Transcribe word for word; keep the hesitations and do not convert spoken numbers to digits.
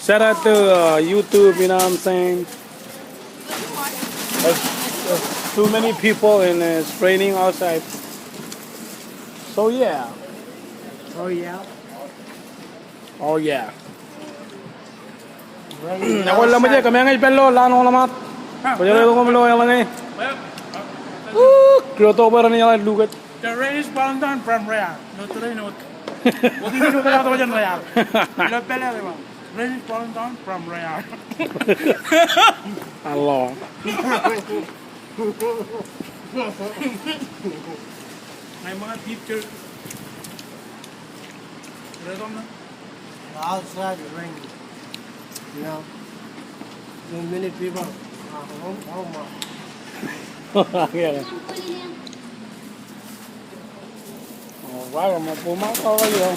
Shout out to uh, YouTube, you know what I'm saying? There's, there's too many people and it's raining outside. So yeah. Oh yeah. Oh yeah. Ñe kwōn ḷōmṇak kōmeañ ej pād ilo lowaan ḷōṃaat. Kwōjeḷā ḷōṃaat ilo eḷaññe. Woo, kioto bwe ren eḷak lukot. The rain is falling down from Rayar. No, the rain not. What is it about the Rayar? Ilo pālle eo. Rain is falling down from Rayar. Alo. Ña ij ṃōñā picture. Ilo etan ṇe. Outside rain. You know, so many people are home, home. Yeah. Oh, wow, I'm a boomer. Oh, yeah.